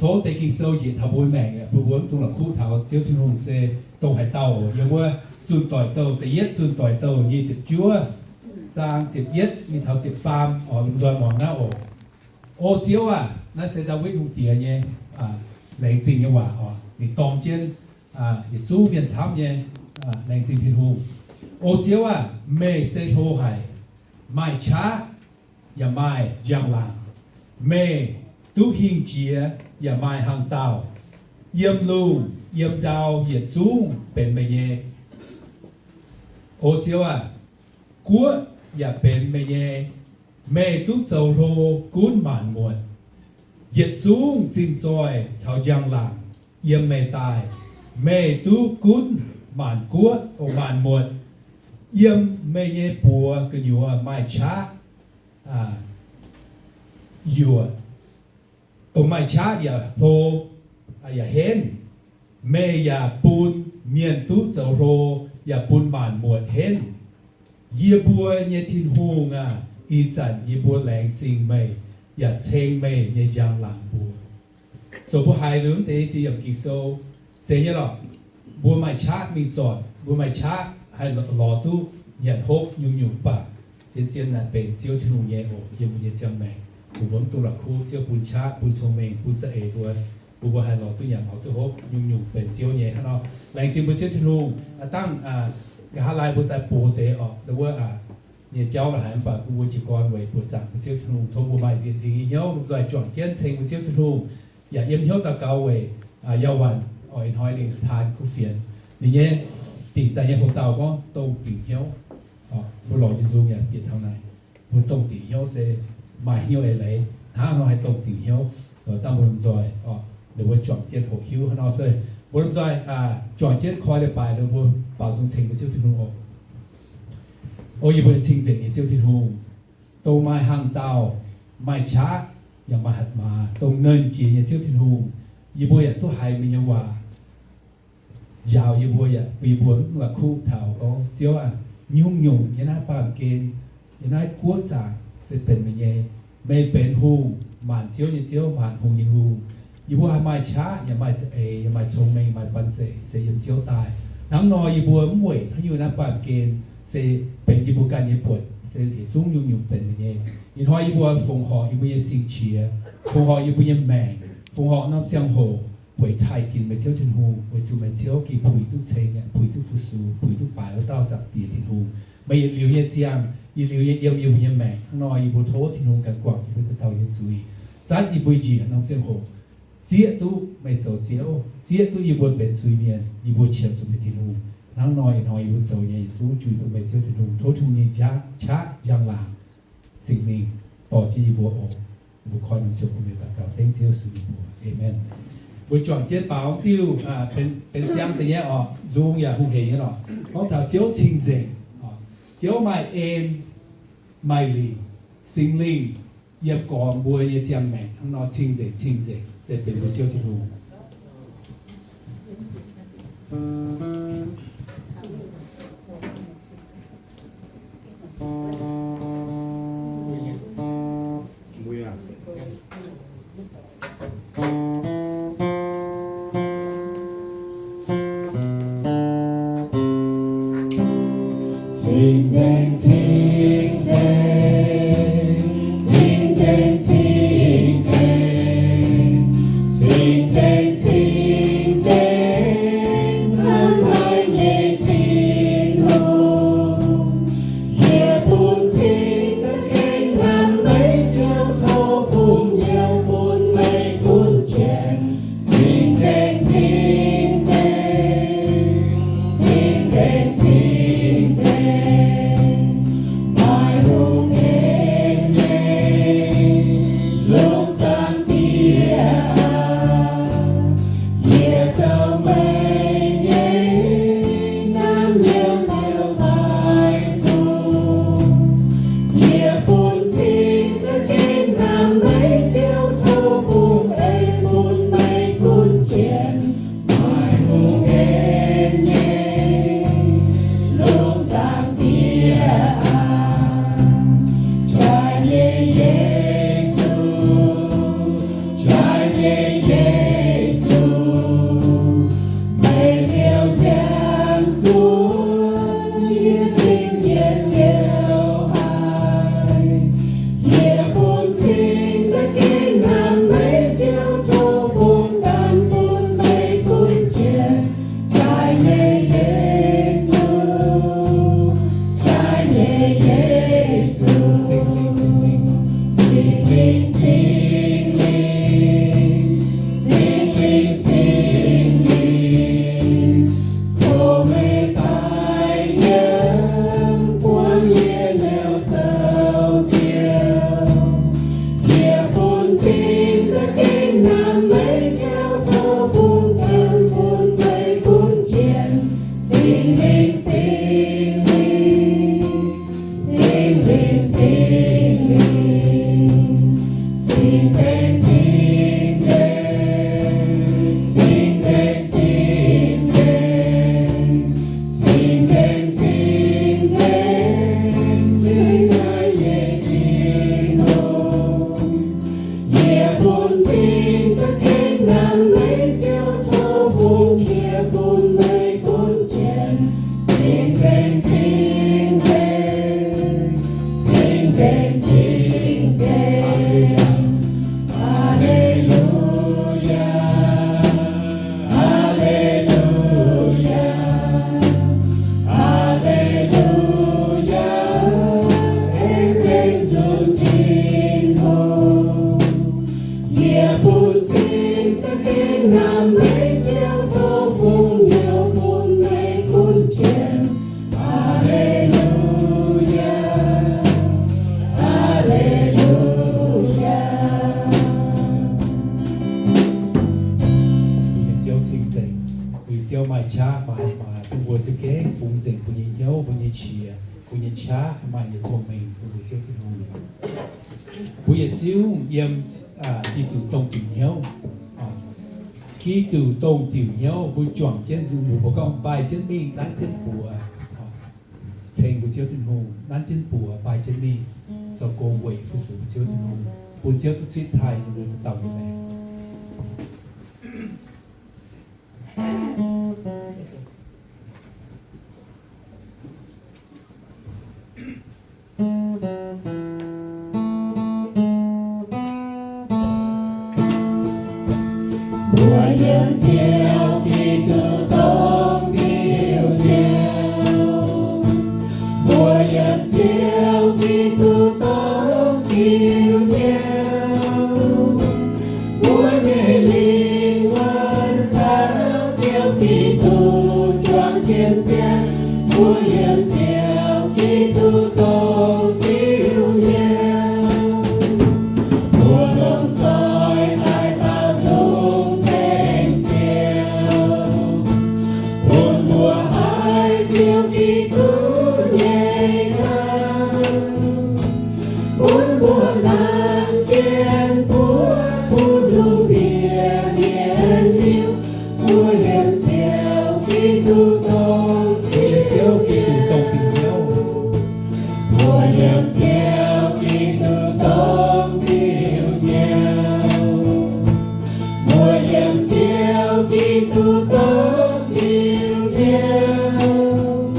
Tov deix Ging-Sou njiec taux mbuo maengc, bun mbuo mv dungx la'kuqv taux Ziouv Tin-Hungh se dongh haaix dauh oc. Yiem wuov Zunh Doic Douh da'yietv, Zunh Doic Douh nyic ziepc juov zaang ziepc yietv mingh taux ziepc faam oc, lomh nzoih muangx naaiv oc. O Ziouv aac, naaiv se Ndaawitv Hungh Diex nyei laengz zingh nyei waac oc. Ninh dorng jienv yietc zungv mienh camv nyei laengz zingh Tin-Hungh. O Ziouv aac, meih se hlo haic, maaih qaqv yaac maaih njang-laangc. Meih duqv hingh jiex yaac maaih hang daauh. Yiem lungh yiem ndau yietc zungv benx meih nyei. O Ziouv aac, guoqv yaac benx meih nyei. Meih duqv zoux hlo gunv maanc muotc. Yietc zungv zinh zoih caux njang-laangc yiem meih daaih. Meih duqv gunv maanc guoqv, o, maanc muotc. Yiem meih nyei buoz gu'nyuoz maaih qaqv yuoqc, o, maaih qaqv yaac hlo yaac henv. Meih yaac bun mienh duqv zoux hlo, yaac bun maanc muotc henv. Yie mbuo nyei Tin-Hungh aac, ih zanc yie mbuo laengz zingh meih, yaac ceng meih nyei njang-laangc mbuox. Zoux mbuo haiz liuz naaiv deix ziex yiemc Ging-Sou, zeiz nyei lorqc. Mbuo maaih qaqv mingh zoih, mbuo maaih qaqv haih lorz duqv nyanc hopv nyungc-nyungc, mv baac zien-zien naaic benx Ziouv Tin-Hungh nyei oc. Yiem mbuo nyei ziangh maengc, mbuo mv dungx la'kuqv. Ziouv bun qaqv, bun cong-mengh, bun za'eix mbuo, bun mbuo haih lorz duqv nyanc, lorz duqv hopv nyungc-nyungc benx Ziouv nyei hnangv nor. Laengz zingh mbuo Ziouv Tin-Hungh. Dangh ga'haav laai mbuo daaih box deix oc, wuov nyei jauv la'haiz, mv baac bun mbuo jiez gorn weic buoqc zaangc mbuo Ziouv Tin-Hungh. Tov mbuo maaih nzieqc nzingc nyei hnyouv lomh nzoih juangc jienv ceng mbuo Ziouv Tin-Hungh. Yaac yiem hnyouv daux gaux weic yauh wanc oix hnoi ninh taan kuv fienx. Ninh nyei dingc daaih nyei hoc-dauh gorngv dongh dingc hnyouv. Mbuo lorz nyei nzung yaac bieqc taux naaic. Mbuo dongh dingc hnyouv se maaih hnyouv eix leiz hnangv nor haih dongh dingc hnyouv. Dangh mbuo lomh nzoih, ninh mbuo juangc jienv hoqc hiuv hnangv nor se mbuo lomh nzoih juangc jienv koi leiz-baaix, ninh mbuo baaux nzung ceng mbuo Ziouv Tin-Hungh oc. O yie mbuo cing-nzengc nyei Ziouv Tin-Hungh, dongh maaih hangh dauh, maaih qaqv, yaac maaih hatc maaz, dongh nernh jiex nyei Ziouv Tin-Hungh. Yie mbuo yaac duqv haiz meih nyei waac njaaux yie mbuo, yaac bun yie mbuo mv la'kuqv taux gorngv, Ziouv aac, nyungc-nyungc yiem naaiv baamh gen, yiem naaiv guoqv zaangc se benx meih nyei. Meih benx hungh, maanc ziouv nyei Ziouv, maanc hungh nyei hungh. Yie mbuo haih maaih qaqv, yaac maaih za'eix, yaac maaih cong-mengh, maaih banh zeic se yiem Ziouv daaih. Hnangv nor yie mbuo mv weic haaix nyungc naaiv baamh gen se benx yie mbuo ganh nyei buonc, se yietc zungv nyungc-nyungc benx meih nyei. Ih hnoi yie mbuo fongc horc yie mbuo nyei sing-qiex, fongc horc yie mbuo nyei maengc, fongc horc norm ziangh hoc weic taaih ginx meih Ziouv Tin-Hungh, weic zuqc meih Ziouv gengh puix duqv ceng, puix duqv fu-sux, puix duqv baaix wuov dauh Zaangc Diex Tin-Hungh. Meih yietc liuz nyei ziangh, yietc liuz nyei yiem yie mbuo nyei maengc. Hnangv nor yie mbuo tov Tin-Hungh ganh guangc yie mbuo dauh dauh nyei zuiz, zatv yie mbuo njiec norm ziangh hoc, zieqv duqv meih zoux Ziouv, zieqv duqv yie mbuo benx zuiz-mienh, yie mbuo qiemx zuqc meih Tin-Hungh. Hnangv nor ih hnoi yie mbuo zoux nyei yietc zungv juix bun meih Ziouv Tin-Hungh. Tov Tin-Hungh nyei qaqv, njang-laangc, Singx Lingh dorh jienv yie mbuo oc. Mbuo koi norm ziouc bun meih daux gaux dengv Ziouv Yesu nyei mbuox. Aamen. Mbuo juangc jienv baaux diuh benx siang deix nyei oc, nzung yaac hungh hec nyei lorqc. Gorngv taux Ziouv cing-nzengc, Ziouv maaih en, maaih lingc, Singx Lingh yiem gormx mbuo nyei ziangh maengc hnangv nor cing-nzengc, cing-nzengc se benx mbuo Ziouv Tin-Hungh. Cing-nzengc, cing-nzengc, cing-nzengc, cing-nzengc, cing-nzengc, cing-nzengc, hnamv haic nyei Tin-Hungh. Yie bun cing za'gengh hnamv meih Ziouv, tov fungx yiem bun meih gunv janx. Cing-nzengc, cing-nzengc, cing-nzengc, cing-nzengc, maaih hungh hec nyei lungh zaangc Diex aah! Yie zoux meih nyei, hnamv yiem Ziouv baix fungx. Yie bun cing za'gengh hnamv meih Ziouv, tov fungx ei bun meih gunv janx. Maaih hungh hec nyei lungh zaangc Diex aah! Jaaix nyei Yesu, jaaix nyei Yesu. Cing-nzengc, weic Ziouv maaih qaqv maaih, maaih bun mbuo za'gengh fungx nzengc mbuo nyei hnyouv, mbuo nyei qiex, mbuo nyei qaqv, maaih nyei cong-mengh bun mbuo Ziouv Tin-Hungh. Mbuo yietc zungv yiem Giduc dongh diuc hnyouv. Giduc dongh diuc hnyouv, mbuo juangc jienv nzung, mbuo gorngv, mbaih jienv mingh, nanv jienv buoz, ceng mbuo Ziouv Tin-Hungh, nanv jienv buoz, mbaih jienv mingh, zoux gong weic fu-sux mbuo Ziouv Tin-Hungh, bun Ziouv duqv zipv taaih yiem mbuo dauh dauh nyei maengc. Mbuo yiem Ziouv Giduc dongh diuc hnyouv. Mbuo yiem Ziouv Giduc dongh diuc hnyouv. Mbuo nyei lingh wuonh caux Ziouv Giduc juangc jienv ziangh. Mbuo yiem Ziouv Giduc dongh diuc hnyouv. Mbuo lomh nzoih daaih baaux nzung ceng Ziouv, bun mbuo haiz Ziouv Giduc nyei hnamv, bun mbuo laanh jienv buov bun lungh ndiev mienh hiuv. Mbuo yiem Ziouv Giduc dongh, yiem Ziouv Giduc dongh diuc hnyouv. Mbuo yiem Ziouv Giduc dongh diuc hnyouv. Mbuo yiem Ziouv Giduc dongh diuc hnyouv.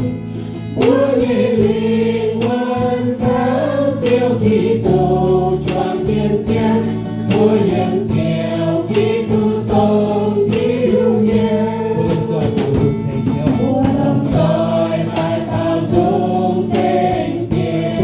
Mbuo nyei lingh wuonh caux Ziouv Giduc juangc jienv ziangh. Mbuo yiem Ziouv Giduc dongh diuc hnyouv. Mbuo lomh nzoih daaih baaux nzung ceng Ziouv. Mbuo lomh nzoih daaih baaux nzung ceng Ziouv.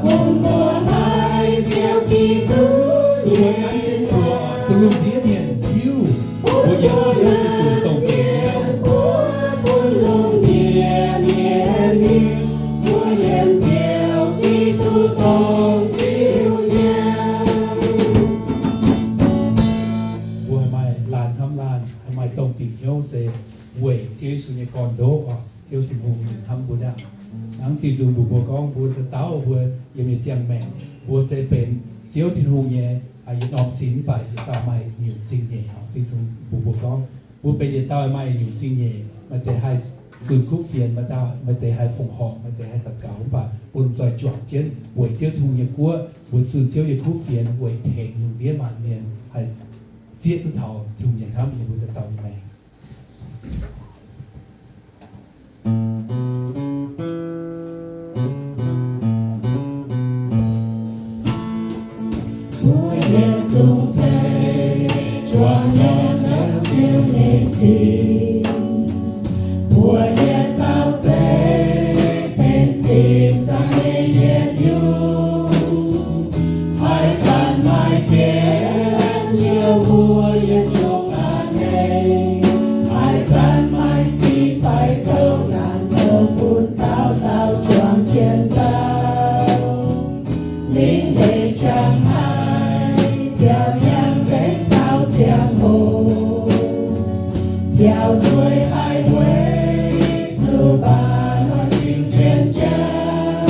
Bun mbuo haiz Ziouv nyei Giduc nyei hnamv, bun mbuo haiz Ziouv Giduc nyei hnamv, bun mbuo nanv jienv buoz, bun lungh ndiev mienh hiuv mbuo yiem Ziouv Giduc dongh diuc hnyouv. Bun lungh ndiev mienh hiuv mbuo yiem Ziouv Giduc dongh diuc hnyouv. Mbuo haih maaih laanh hnamv laanh, haih maaih dongh diuc hnyouv se weic Ziouv Yesu nyei gorn-ndoqv oc. Ziouv Tin-Hungh ninh hnamv mbuo hnangv. Hnangv diuh nzung mbuox mbuo gorngv, mbuo dauh dauh mbuo yiem nyei ziangh maengc, mbuo se benx Ziouv Tin-Hungh nyei yietc norm sin, mv baac yietc dauh maaih nyungc zingh nyeic. Diuh nzung mbuox mbuo gorngv, mbuo benx yietc dauh maaih nyungc zingh nyeic. Maaih deix haih zunh kuv fienx, maaih deix, maaih deix haih fongc horc, maaih deix haih daux gaux. Mv baac bun mbuo zuangx jienv weic Ziouv Tin-Hungh nyei guoqv, mbuo zunh Ziouv nyei kuv fienx weic tengx lungh ndiev maanc mienh haih zieqv duqv taux Tin-Hungh nyei hnamv yiem mbuo dauh dauh nyei maengc. Mbuo yietc zungv se juangc yiem Ziouv nyei sin. Mbuo yietc dauh se benx sin zaangc nyei yietc nyungc. Haaix zanc maaih jien yiem mbuo yietc zungv a'hneiv. Haaix zanc maaih sic fai kouv laanh zoux bun dauh dauh juangc jienv nzauh. Lingh Deic-Bung jangx haic, biaux yangh nzengc taux ziangh hoc, biaux nzueic haic weic zuqc baac noic ziux jienv jangx.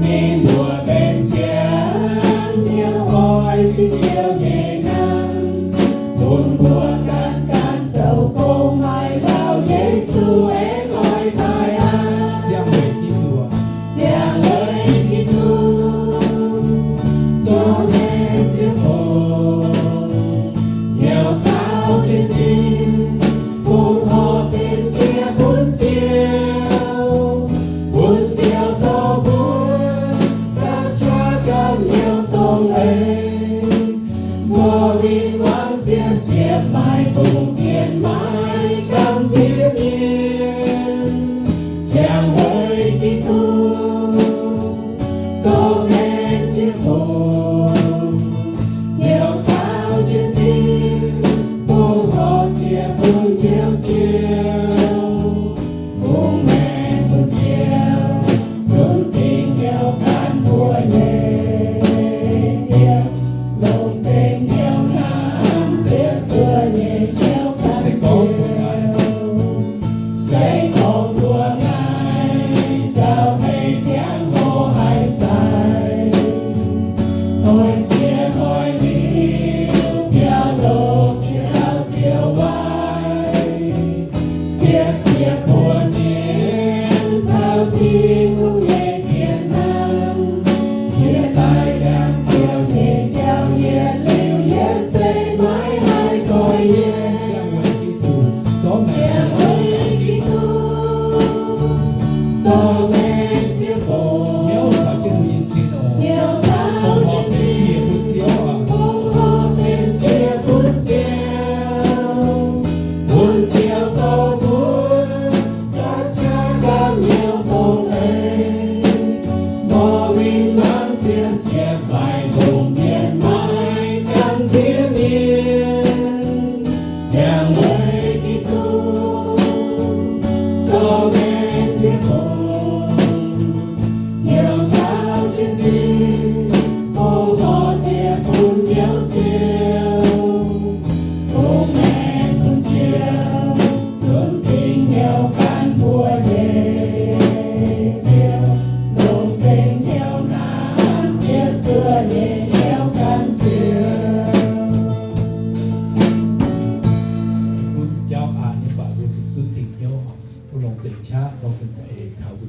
Ninh mbuo benx ziangh hnyouv oix citv Ziouv nyei hnamv, bun mbuo ganh ganh zoux gong maaih lauh Yesu aengx oix taaih aqv. Ziangh weic Giduc, ziangh weic Giduc, zorqv mengh Ziouv Tin-Hungh, hnyouv caux jiez sin, fongc horc benx ziangh bun Ziouv, bun Ziouv dorh mbuo gapv qaqv gapv hnyouv dongh eix.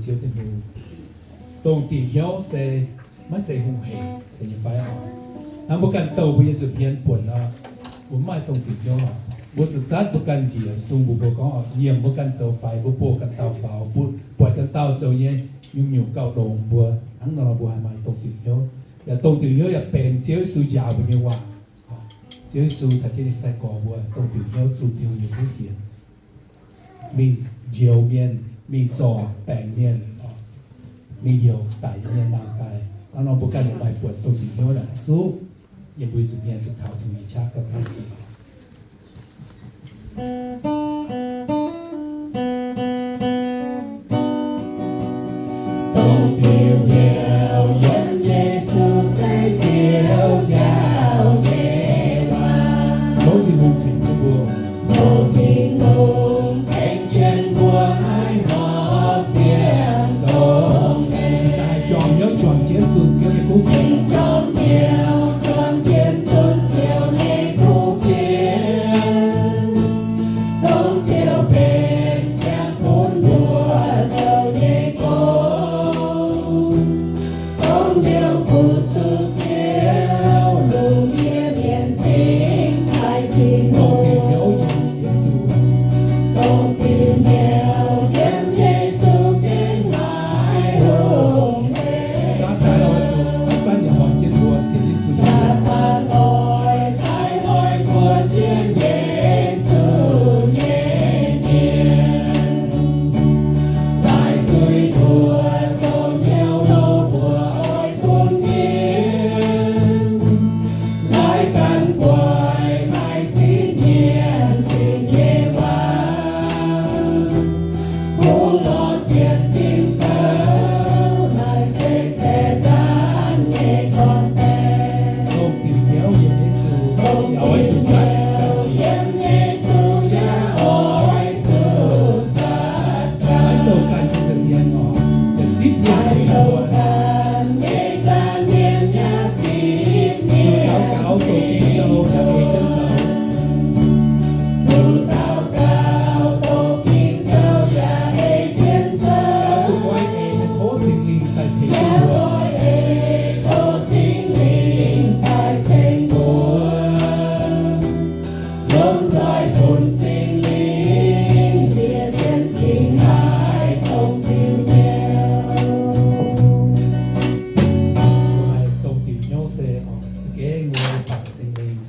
Ziouv Tin-Hungh. Dongh diuc hnyouv se maiv zeiz hungh heic nyei fai oc? Hnangv mbuo ganh douh mbuo nyei nzuih hmien buonc nor, mbuo mv maaih dongh diuc hnyouv oc. Mbuo zuqc zatv mbuo ganh njiec, zungv mbuo, mbuo gorngv oc, nyiemc mbuo ganh zoux faix, mbuo buoqc ganh dauh faaux, mbuo buatc ganh dauh zoux nyei nyungc-nyungc gauh longx mbuo. Hnangv nor mbuo haih maaih dongh diuc hnyouv. Yaac dongh diuc hnyouv yaac benx Ziouv Yesu njaaux mbuo nyei waac. Ziouv Yesu caux jienv ninh sai-gorx mbuo dongh diuc hnyouv zunh Tin-Hungh nyei kuv fienx, mingh njoux mienh, mingh zorc baengc mienh, mingh heuc daic nyei mienh nangh daaih. Hnangv nor mbuo ganh yaac maaih buonc dongh diuc hnyouv naaic zuqv yiem mbuo nzuih hmien zuqc taux Tin-Hungh nyei qaqv gauh camv. Dongh diuc hnyouv yiem Yesu se Ziouv njaaux nyei waac. Tov Tin-Hungh tengx jienv mbuo. Tov Tin-Hungh tengx jienv mbuo maiv horpc fiem dongh ninh. Cingx daaih juangc hnyouv juangc jienv zunh Ziouv nyei kuv fienx. Cingx juangc hnyouv juangc jienv zunh Ziouv nyei kuv fienx. Dongh Ziouv benx ziangh bun mbuo zoux nyei gong. Dongh Ziouv fu-sux Ziouv lungh ndiev mienh cingx taaih Tin-Hungh. Dongh diuc hnyouv yiem Yesu. Dongh diuc hnyouv yiem Yesu gengh maiv hungh heic. Saadaan oix zuqc, Saadaan yaac oix jienv mbuo sienx Yesu. Saadaan oix daaih oix mbuo sienx Yesu nyei mienh. Daaih zuiz nduoh zoux hnyouv lo mbuo oix bun ninh. Daaih gan guaix maaih zingh mienh zingh nyei waac. Bungx lorz sienx fim zoux naaiv se Saadaan nyei dorn-baeqc. Dongh diuc hnyouv yiem Yesu, yaac oix zuqc zanc yiem Yesu, yaac oix zuqc zanc. Maiv douh ganh nyei nza'hmien oc, yaac zipv mienh tengx mbuo. Zuqc daux gaux doqc Ging-Sou yaac ei jienv zoux. Zuqc daux gaux doqc Ging-Sou yaac ei jienv zoux. Yaac zuqc goiv eix tov Singx Lingh daaih tengx mbuo. Yaac goiv eix tov Singx Lingh daaih tengx mbuo. Lomh nzoih bun Singx Lingh ndie jienv cingx haaix dongh diuc hnyouv. Dongh diuc hnyouv se oc, za'gengh mbuo bangc Singx Lingh.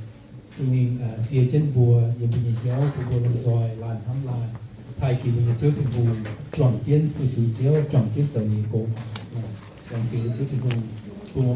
Singx Lingh, aa, ziex jienv mbuo, yiem mbuo nyei hnyouv, bun mbuo lomh nzoih laanh hnamv laanh, taaih ginx mbuo nyei Ziouv Tin-Hungh, juangc jienv fu-sux Ziouv, juangc jienv zoux ninh nyei gong. Laengz zingh Ziouv Tin-Hungh.